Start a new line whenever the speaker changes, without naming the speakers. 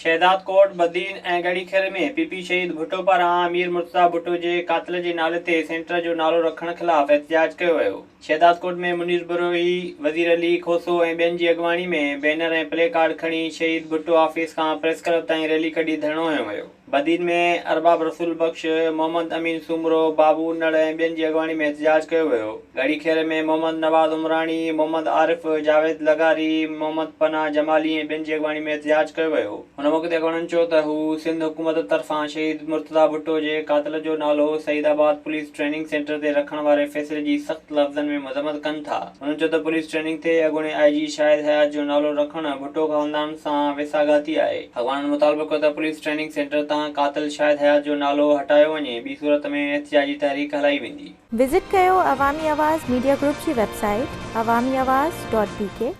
Shahdadkot, Badin ۽ Garhi Khair ۾ P P Shaheed Bhutto پاران مير مرتضيٰ ڀٽو جي قاتل جي نالي تي سينٽر جو نالو رکڻ خلاف احتجاج ڪيو ويو. شهدادڪوٽ ۾ منير بروهي، وزير علي کوسو ۽ ٻين جي اڳواڻي ۾ بينر ۽ پلي ڪارڊ کڻي شهيد ڀٽو آفيس کان پريس ڪلب تائين ريلي ڪڍي ڌرڻو هنيو ويو. بدين ۾ ارباب رسول بخش، محمد امين سومرو، بابو انڙ ۽ ٻين جي اڳواڻي ۾ احتجاج ڪيو ويو. ڳڙهي خيري ۾ محمد نواز عمراڻي، محمد عارف، جاويد لغاري، محمد پناهه جمالي ۽ ٻين جي اڳواڻي ۾ احتجاج ڪيو ويو. ان موقعي تي اڳواڻن چيو ته هو سنڌ حڪومت طرفان شهيد مرتضيٰ ڀٽو جي قاتل جو نالو سعيد آباد پوليس ٽريننگ سينٽر تي رکڻ واري فيصلي جي سخت لفظن ۾ مذمت ڪن ٿا. هنن چيو ته پوليس ٽريننگ تي اڳوڻي آء جي شاهد حيات جو نالو رکڻ ڀٽو خاندان سان ويساهگهاتي آهي. اڳواڻن مطالبو ڪيو ته پوليس ٽريننگ سينٽر تان قاتل شاهد حيات جو نالو هٽايو وڃي، ٻي صورت ۾ احتجاجي تحريڪ هلائي ويندي.
وزٽ ڪيو عوامي آواز ميڊيا گروپ جي website Awami Awaz dot B K.